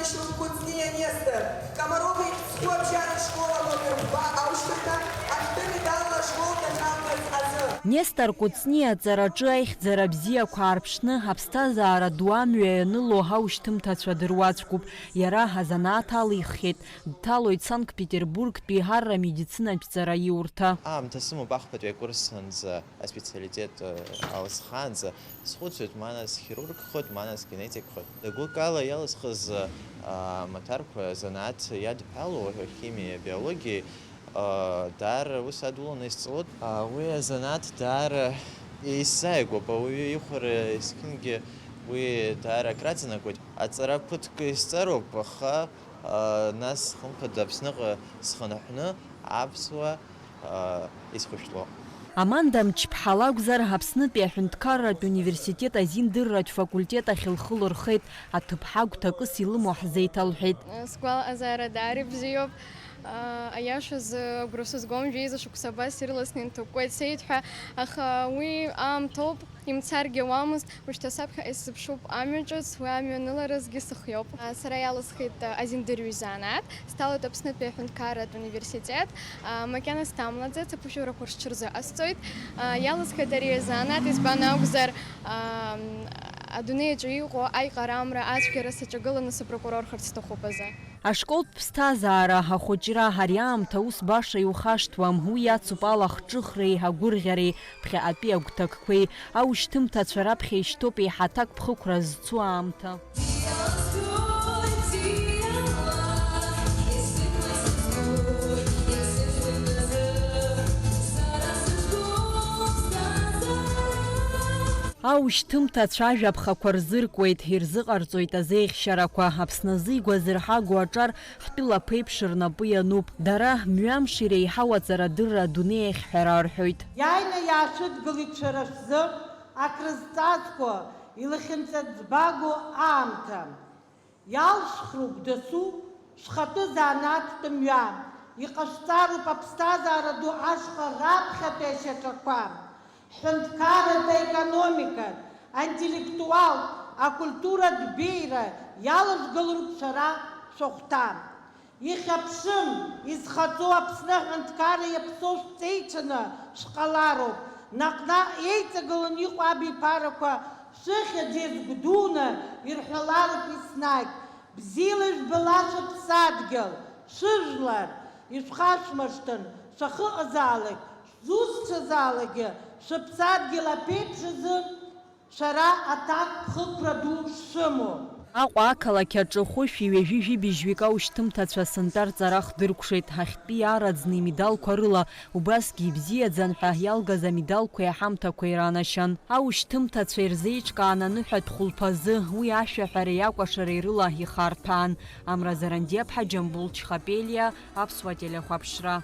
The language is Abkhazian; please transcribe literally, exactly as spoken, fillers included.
Кәыҵниа Нестор, Комарови зхәы абжьара школа номер хәба аушьҭымҭа ахьтәы медалла ашкол даналгаз азы. Нестор Кәыҵниа аҵараҿы аихьӡара бзиақәа аарԥшны, аԥсҭазаара ду амҩа ианыло аушьҭымҭацәа дыруаӡәкуп. Иара азанааҭ алиххьеит, дҭалоит Санкт-Петербургтәи арра медицинатә ҵараиурҭа. Аамҭа сымоуп ахԥатәи акурс анӡа аспециалитет, э, алысхаанӡа. Схәыцуеит, ма нас хирургхоит, ма нас генетикхоит. Гәыкала иалысхыз, а, маҭәарқәа занааҭ иадҳәалоу, химиа, биологиа, а, даара ус адуланы исҵалоит. А, уи азанааҭ даара исзааигәоуп, ауаҩы ихәара есқьынгьы уи даара акраҵанакуеит. Аҵара ԥыҭк исҵароуп, аха, а, нас, хымԥада, Аԥсныҟа схынҳәны аԥсуа, а, исхышәтәлоуп. Аманда Мчыԥҳа лакәзар, Аԥснытәи аҳәынҭқарратә университет азиндырратә факультет ахь лхы лырхеит, аҭыԥҳа гәҭакыс илымоу ҳзеиҭалҳәеит. Сгәалаҟазаара даара ибзиоуп. Аиашазы, агәра сызгом, жәеиза шықәса абас ирласны инҭакәкәа ицеит ҳәа, аха уи аамҭоуп. Имцаргьы ауамызт, ушьҭа саԥхьаҟа исзыԥшуп амҩа ҿыц, уи амҩа аныларазгьы сыхиоуп. Сара иалысхит азиндырҩы изанааҭ, сҭалоит Аԥснытәи аҳәынҭқарратә университет, макьана сҭамлаӡац, аԥышәарақәа рҽырзыҟасҵоит. Иалысхит ари азанааҭ, избан акәзар, адунеи аҿы иҟоу аиҟарамра ацәгьара саҿагыланы сыпрокурорхарц сҭахуп азы. Ашколтә ԥсҭазаара, ахәыҷра, ари аамҭа ус баша иухашҭуам, уи иацуп алахҿыхреи агәырӷьареи, ԥхьаҟатәи агәҭакқәеи, аушьҭымҭацәа раԥхьа ишьҭоуп еиҳа аҭакԥхықәра зцу аамҭа. Аушьҭымҭацәа ажәаԥхақәа рзыркуеит, ирзыҟарҵоит азеиӷьшьарақәа. Аԥсны азы игәазырҳагоу аҿар ҳтәыла ԥеиԥш рнапы иануп. Дара мҩамш иреиҳау аҵарадырра адунеи ахь ҳәара рҳәоит. Иааины иаашәыдгылеит шәара шәзы акрызҵазкуа, илахьынҵа ӡбаго аамҭа. Иалшхроуп дасу шәхатәы занааҭтә мҩа, иҟашәҵароуп аԥсҭазаара ду ашҟа раԥхьатәи ашьаҿақәа, ҳҳәынҭқарратә, аекономикатә, аинтеллектуалтә, акультуратә беиара иалажәгалароуп шәара шәахәҭа. Ихьаԥшым, изхаҵоу Аԥсны аҳәынҭқарра иаԥсоу шәҵеицәаны шәҟалароуп, наҟ-наҟ еиҵагыланы иҟоу абиԥарақәа шәыхьӡ иазгәдуны ирҳәалароуп еснагь. Бзиала ижәбала шәыԥсадгьыл, шәыжәлар, ишәхашәмыршҭын, шәахьыҟазаалак, шәзусҭцәазаалакгьы шәыԥсадгьыл аԥеиԥш азы шәара аҭакԥхықәра ду шәымоуп. Аҟәа ақалақь аҿы хәышәи ҩажәи жәибжьҩык аушьҭымҭацәа сынтәа рҵара хдыркәшеит, ҳахьтәи иаараӡны имедалқәа рыла, убасгьы ибзиаӡан ҳәа иалгаз амедалқәеи аҳамҭақәеи ранашьан. Аушьҭымҭацәа ирзеиҿкаан аныҳәатә хәылԥазы, уи ашәаҳәареи акәашареи рыла ихарҭәаан. Амра Зарандиаԥҳа, Џьамбул Чхапелиа, Аԥсуа телехәаԥшра.